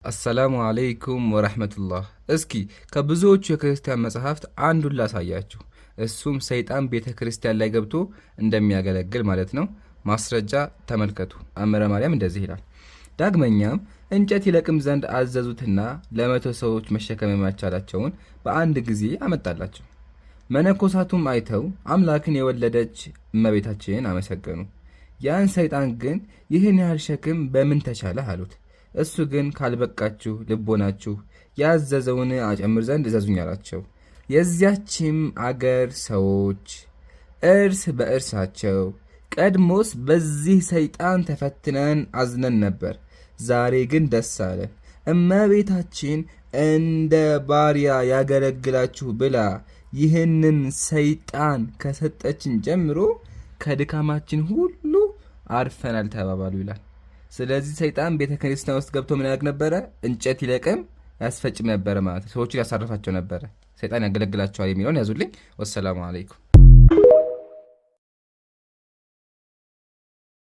አሰላሙ አለይኩም ወረህመቱላህ። እስኪ ከብዙዎቹ የክርስቲያን መጽሐፍት አንዱን ላሳያችሁ። እሱም ሰይጣን ቤተ ክርስቲያን ላይ ገብቶ እንደሚያገለግል ማለት ነው። ማስረጃ ተመልከቱ። አምረ ማርያም እንደዚህ ይላል። ዳግመኛም እንጨት ይለቅም ዘንድ አዘዙትና ለ100 ሰዎች መሸከም የማይቻላቸውን በአንድ ጊዜ አመጣላቸው። መነኮሳቱም አይተው አምላክን የወለደች እመቤታችንን አመሰገኑ። ያን ሰይጣን ግን ይህን ያህል ሸክም በምን ተቻለህ አሉት። እሱ ግን ካልበቃችሁ ልቦናችሁ ያዘዘውን አጨምር ዘንድ እዘዙኝ አላቸው። የዚያችም አገር ሰዎች እርስ በእርሳቸው ቀድሞስ በዚህ ሰይጣን ተፈትነን አዝነን ነበር፣ ዛሬ ግን ደስ አለን። እመቤታችን እንደ ባሪያ ያገለግላችሁ ብላ ይህንን ሰይጣን ከሰጠችን ጀምሮ ከድካማችን ሁሉ አርፈናል ተባባሉ ይላል። ስለዚህ ሰይጣን ቤተ ክርስቲያን ውስጥ ገብቶ ምን ያደርግ ነበረ? እንጨት ይለቅም ያስፈጭም ነበረ ማለት ነው። ሰዎችን ያሳርፋቸው ነበረ። ሰይጣን ያገለግላቸዋል የሚለውን ያዙልኝ። ወሰላሙ አለይኩም።